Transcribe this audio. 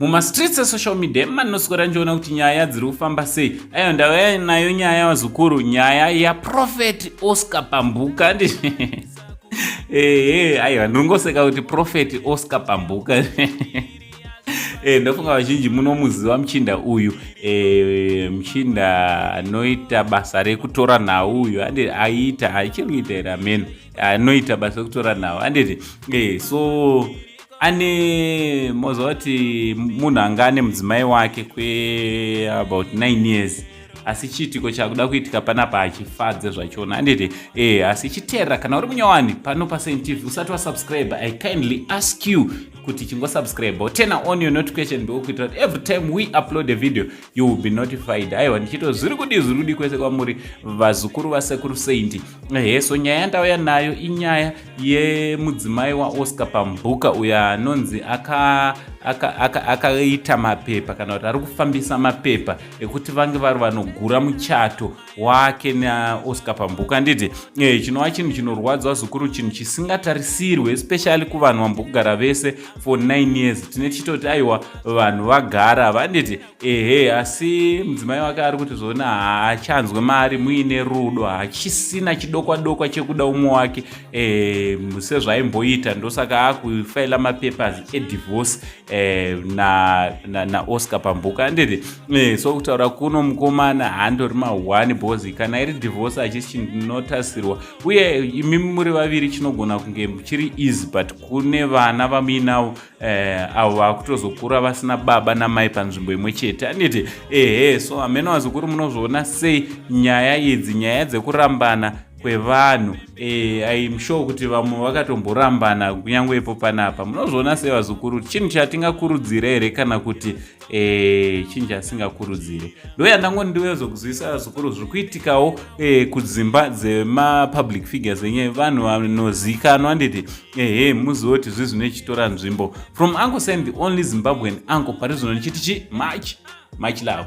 Mumastreets esocial media emanoswera ndichiona kuti nyaya dziri kufamba sei. Ayo ndauya nayo nyaya vazukuru, nyaya yaProphet Oscar Pambuka. Ehe, aiwa, ndinongoseka kuti Prophet Oscar Pambuka. Ndofunga vazhinji munomuziva muchinda uyu, muchinda anoita basa rekutora nhau uyu. Andi aiita, achiri kuita here? Ameno anoita basa rekutora nhau, anditi? So ane moziva kuti munhu anga ane mudzimai wake kwe about 9 years, asi chiitiko chakuda kuitika panapa hachifadze zvachona, handiti? Asi chiteerera, kana uri munyowani pano paSaint TV, usati wasubscribe, I kindly ask you kuti chingosubscribe, turn on your notification bell kuitira kuti every time we upload a video you will be notified. Aiwa, ndichito zviri kudi, zviri kudi kwese kwamuri vazukuru vasekuru Saint. Ehe, so nyaya yandauya nayo inyaya yemudzimai waOscar Pambuka uyo anonzi akaita aka, aka, aka mapepa, kana kuti ari kufambisa mapepa ekuti vange vari vanogura muchato wake naOscar Pambuka, handiti? Chinova chinhu chinorwadza zvikuru, chinhu chisingatarisirwe, especially kuvanhu vambokugara vese for 9 years. Tine tichitoti aiwa, vanhu vagara, vanditi? Ehe, asi mudzimai wake ari kuti zvona haachanzwe mari muine rudo, hachisina chidokwa dokwa chekuda umwe wake sezvaimboita. Ndosaka akufaila mapapers edivorce naOscar na Pambuka, handiti? So kutaura kuno mukomana handori ma1 because kana iri divorce hachisi chinotasirwa, uye imimi muri vaviri chinogona kunge chiri easy, but kune vana vamuinavo avo vakutozokura vasina baba namai panzvimbo imwe chete, handiti? Ehe, so hamene vazukuru munozviona sei nyaya idzi, nyaya dzekurambana kwevanhu? I'm sure kuti vamwe vakatomborambana kunyange ipo panapa. Munozviona sei vazukuru? Chinhu chatingakurudzira here kana kuti chinhu chasingakurudzire? Ndo yandangoni ndiwezokuzivisa vazukuru zviri kuitikawo kudzimba dzemapublic figures enyaya vanhu vanozikanwa, handiti? Ehe, muzive kuti zvi zvinochitora nzvimbo. From Uncle Saint, the only Zimbabwean uncle pari zvino, ndichiti chi much much love.